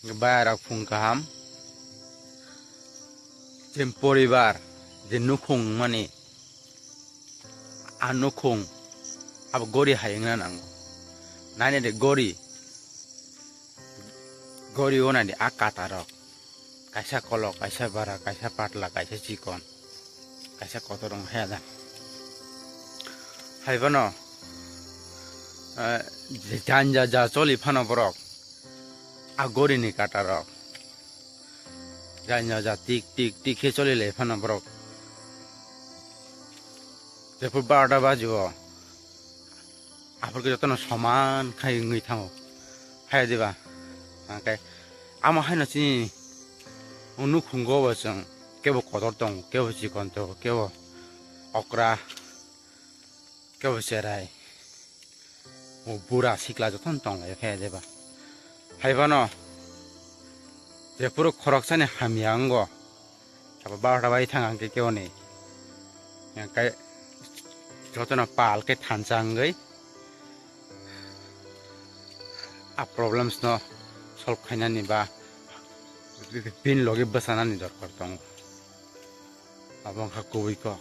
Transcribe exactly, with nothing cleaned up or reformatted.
Bayarok phung kaham. Je poribar, je nukhung mani, a nukhung abo gori hai wngna nango. Nainadi gori, gori onadi a katarok. Kaisa kolok, kaisa bara, kaisa patla, kaisa chikon, kaisa kotor wng hai da. Hai bono, eh, je janja ja choli phano borok, a gorini katarok. Janja ja tik tik tik khe choli lai phano borok. Jephru barota baji o, aphuru khe jotono soman khai wngwi thango. Hai diba? Hwnkhe amo haino chini nukhungo bo chwng kebo kotor tongo, kebo chikon tongo, kebo okra, kebo cherai. O bura sikla jotono tong lai khe diba? Hai bono jephuru khoroksani hamya wngo. Sabo barota bai thang ang khe kebo ni. Hwnkhe jotono pal khe thansa wngwi a problems no solve khainani ba bini logi bwchanani dorkar tongo. Abo wngkha kubui kok.